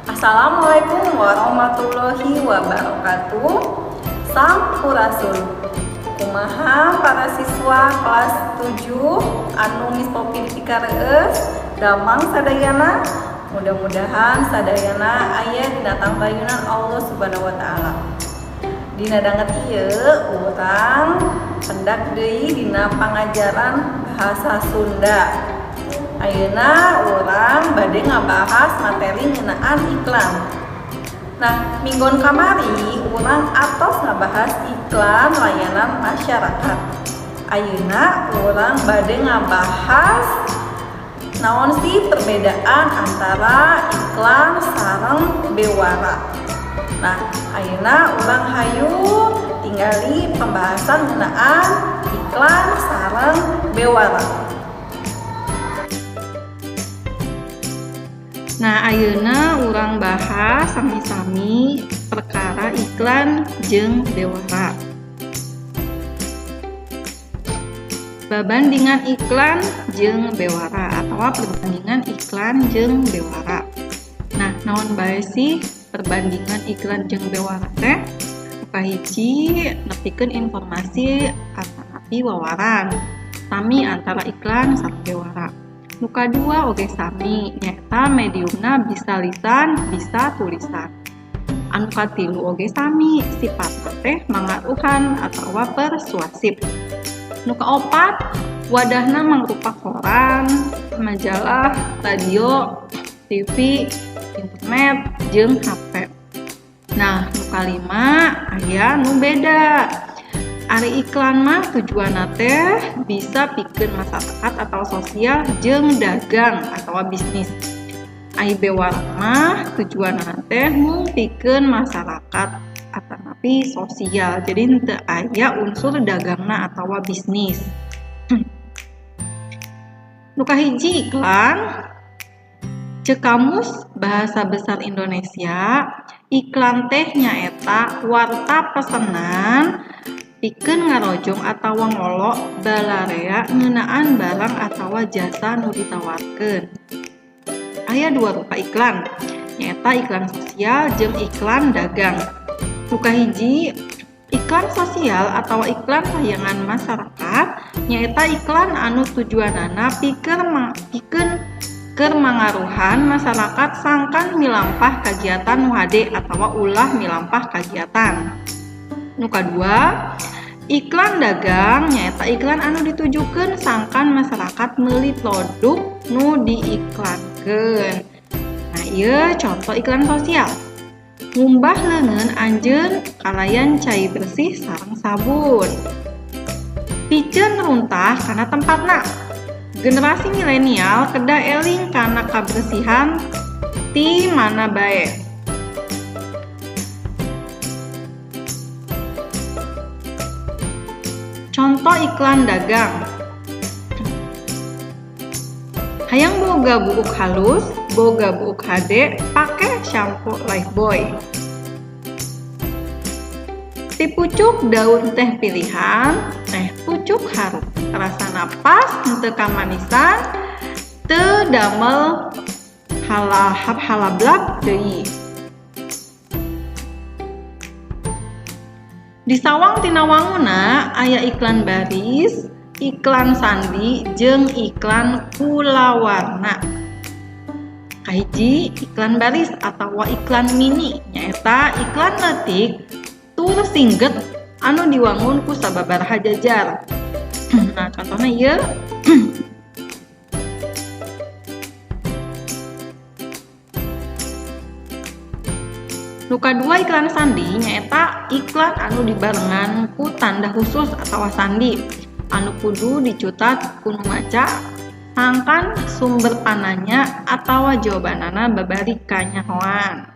Assalamualaikum warahmatullahi wabarakatuh. Sampurasun. Kumaha para siswa kelas 7 anu Miss Popi dipikareus, damang sadayana? Mudah-mudahan sadayana aya dina tangtayunan Allah Subhanahu wa taala. Dina danget ieu urang pendak deui dina pangajaran bahasa Sunda. Ayeuna urang bade ngabahas materi ngeunaan iklan. Nah, minggon kamari urang atos ngabahas iklan layanan masyarakat. Ayeuna urang bade ngabahas naon sih perbedaan antara iklan sareng bewara. Nah, ayeuna urang hayu tingali pembahasan ngeunaan iklan sareng bewara. Nah, ayeuna urang bahas sami-sami perkara iklan jeung bewara. Babandingan iklan jeung bewara atau perbandingan iklan jeung bewara. Nah, naon bae sih perbandingan iklan jeung bewara teh? Kahiji, nepikeun informasi atanapi wawaran sami antara iklan sareng bewara. Nu kadua oge sami, nyaeta mediumna bisa lisan, bisa tulisan. Anu katilu oge sami, sifatna teh mangaruhan atawa persuasif. Nu kaopat, wadahna mangrupa koran, majalah, radio, TV, internet, jeung HP. Nah, nu kalima aya nu beda. Ari iklan mah tujuanna teh bisa pikeun masyarakat atau sosial jeung dagang atau bisnis. Ari bewara mah tujuanna teh mung pikeun masyarakat atanapi sosial. Jadi henteu aya unsur dagangna atawa bisnis. Nu kahiji iklan, ceuk Kamus Bahasa Besar Indonesia, iklan teh nyaeta warta pesenan pikeun ngarojong atawa ngolo balarea ngeunaan barang atawa jasa nu ditawarkeun. Aya dua rupa iklan, nyaeta iklan sosial jeung iklan dagang. Nu kahiji, iklan sosial atawa iklan layangan masyarakat nyaeta iklan anu tujuanana pikeun keur mangaruhan masyarakat sangkan milampah kagiatan nu hade atawa ulah milampah kagiatan. Nu kadua, iklan dagang nyaeta iklan anu ditujukeun sangkan masyarakat meuli produk nu diiklankeun. Nah, ieu contoh iklan sosial. Ngumbah leungeun anjeun kalayan cai bersih sareng sabun. Piceun runtah kana tempatna. Generasi milenial kedah eling kana kabersihan ti mana bae. Contoh iklan dagang. Hayang boga buuk halus, boga buuk hade, pake shampoo Lifebuoy. Ti pucuk daun teh pilihan, teh pucuk harum. Rasana pas, henteu kamanisan, teu damel halahap halablab deui. Di sawang tina wanguna aya iklan baris, iklan sandi, jeung iklan kulawarna. Kahiji, iklan baris atawa iklan mini nyaeta iklan leutik tur singget anu diwangun ku sababaraha jajar. Nah, contohna ieu. Nu kadua iklan sandi nyaeta iklan anu dibarengan ku tanda khusus atawa sandi anu kudu dicutat ku nu maca sangkan sumber pananya atawa jawabanana babari kanyahoan.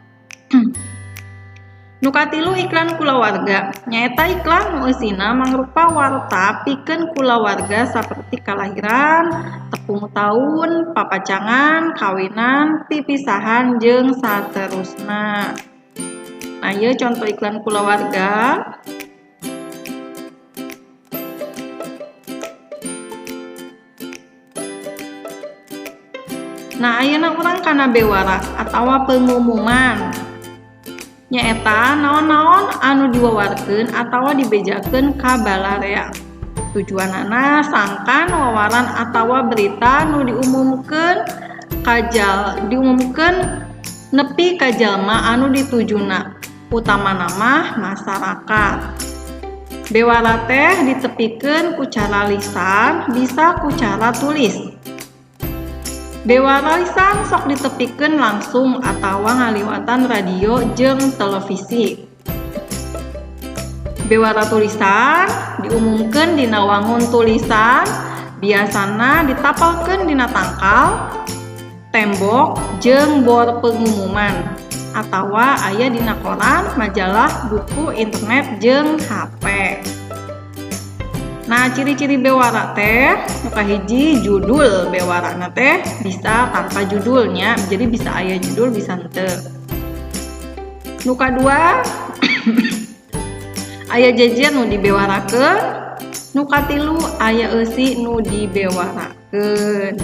Nu katilu iklan kulawarga nyaeta iklan nu eusina mangrupa warta pikeun kulawarga saperti kalahiran, tepung taun, papacangan, kawinan, pipisahan jeung saterusna. Nah, ieu contoh iklan kulawarga. Nah, ayeuna urang kana bewara atawa pengumuman. Nyaeta naon-naon anu diwawarkeun atawa dibejakeun ka balarea. Tujuanana sangkan wawaran atawa berita nu diumumkeun kajal diumumkeun nepi ka jalma anu ditujuna, utamana mah masyarakat. Bewara teh ditepikeun ku cara lisan, bisa ku cara tulis. Bewara lisan sok ditepikeun langsung atawa ngaliwatan radio jeung televisi. Bewara tulisan diumumkeun dina wangun tulisan, biasana ditapalkeun dina tangkal, tembok jeung bor pengumuman atawa aya dina koran, majalah, buku, internet jeung HP. Nah, ciri-ciri bewara teh nu kahiji, judul bewarana teh bisa tanpa judulnya, jadi bisa aya judul, bisa henteu. Nu kadua, aya jejer nu dibewarakeun. Nu katilu, aya eusi nu dibewarakeun.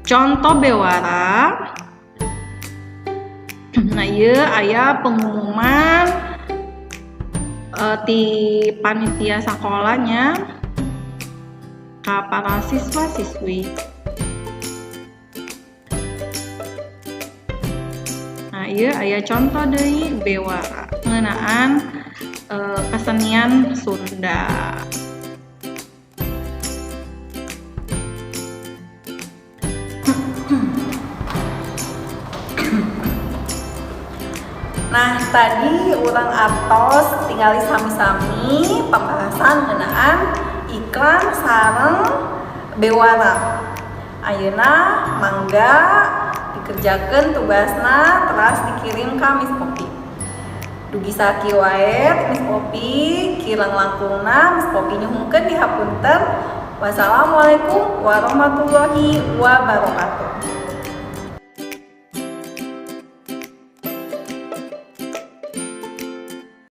Contoh bewara. Nah, ieu aya pengumuman ti panitia sakolanya ka para siswa-siswi. Nah, ieu aya contoh deui bewara ngeunaan kesenian Sunda. Nah, tadi urang atos tingali sami-sami pembahasan ngeunaan iklan sareng bewara. Ayeuna mangga dikerjakeun tugasna, teras dikirim ka Miss Popi. Dugi sakieu wae Miss Popi, kirang langkungna Miss Popi nyuhunkeun dihapunten. Wassalamualaikum warahmatullahi wabarakatuh.